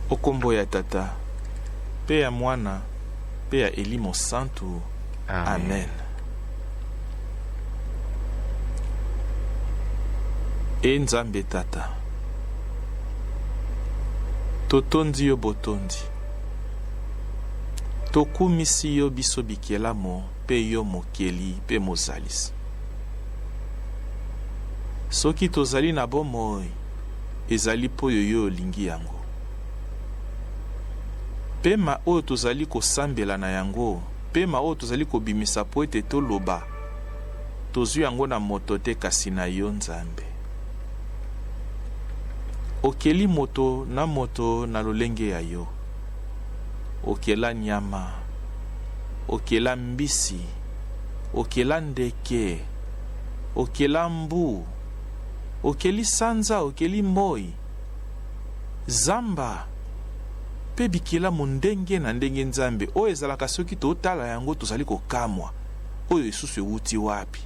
O kombo ya Tata, pe ya Mwana, pe ya Elimo Santu. Amen. Amen. E Nzambe Tata, totondi yo botondi, tokumisi yo biso bikelamo pe yo Mokeli pe Mozalisi. Soki tozali na bomoi, ezali mpo oyo yo olingi yango. Pema oyo tozali kosambela na yango, pema oyo tozali kobimisa mpo ete toloba, tozwi yango na moto te kasi na yo Nzambe. Okeli moto na moto na lolenge ya yo. Okela nyama, okela mbisi, okela ndeke, okela mbu, Okeli sanza, okeli moi, zamba, mpe bikelamu ndenge na ndenge, Nzambe, oyo ezalaka soki totala yango tozali kokamwa, oyo esusu ewuti wapi?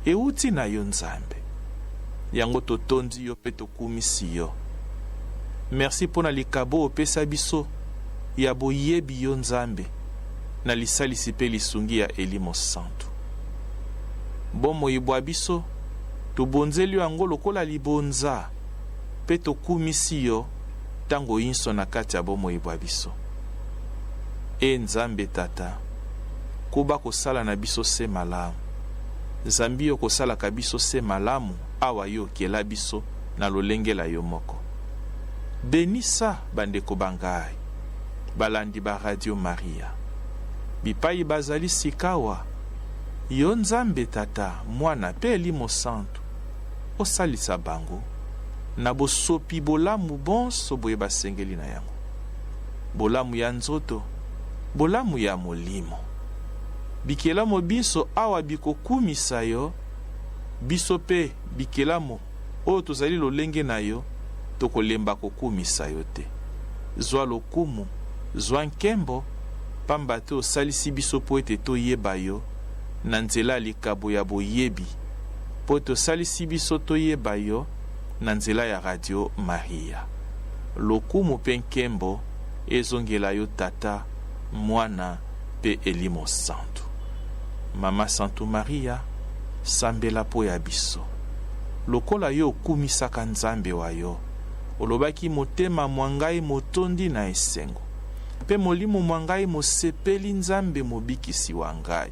Ewuti na yo, Nzambe. Yango totondi yo mpe tokumisi yo. Merci mpo na likabo opesa biso ya boyebi yo, Nzambe, na lisalisi mpe lisungi ya Elimo Santu. Bomoi bwa biso, tobonzeli yo yango lokola libonza, mpe tokumisi yo ntango inso na kati ya bomoi bwa biso. E Nzambe Tata, koba kosala na biso se malamu, zambi yo okosalaka biso se malamu awa yo okela biso na lolenge la yo moko. Benisa bandeko ba ngai, balandi ba Radio Maria, bipai bazali sikawa. Yo Nzambe Tata, Mwana mpe Elimo Santu, osalisa bango na bosopi bolamu bonso boye basengeli na yango, bolamu ya nzoto, bolamu ya molimo. Bikelamo binso awa bikokumisa yo, biso mpe bikelamo oyo tozali lolenge na yo, tokolemba kokumisa yo te. Zwa lokumu, zwa nkembo, pamba te osalisi biso mpo ete toyeba yo na nzela ya likabo ya boyebi, mpo ete osalisi biso toyeba yo na nzela ya Radio Maria. Lokumu mpe nkembo ezongela yo Tata, Mwana mpe Elimo Santu. Mama Santu Maria, sambela mpo ya biso. Lokola yo okumisaka Nzambe wa yo, olobaki, Motema mwa ngai motondi na esengo, mpe molimo mwa ngai mosepeli Nzambe Mobikisi wa ngai.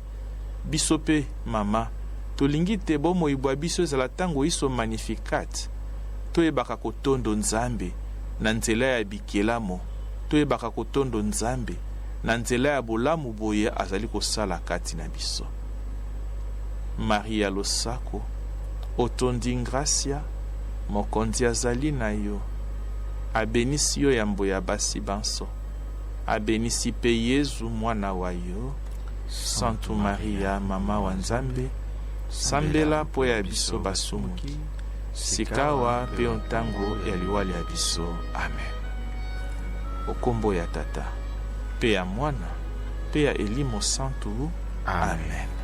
Biso mpe, mama, tolingi te bomoi bwa biso ezala ntango inso Magnificat. Toyebaka kotondo Nzambe na nzela ya bikelamo, toyebaka kotondo Nzambe na nzela ya bolamu boye azali kosala kati na biso. Maria losako, otondi ngrasia, Mokonzi azali na yo. Abenisi yo yambo ya basi banso, abenisi mpe Yezu mwana wa yo. Santu Maria, mama wa Nzambe, sambela mpo ya biso basumuki, sikawa mpe o ntango ya liwa lya biso. Amen. O kombo ya Tata, mpe ya Mwana, mpe ya Elimo Santu. Amen.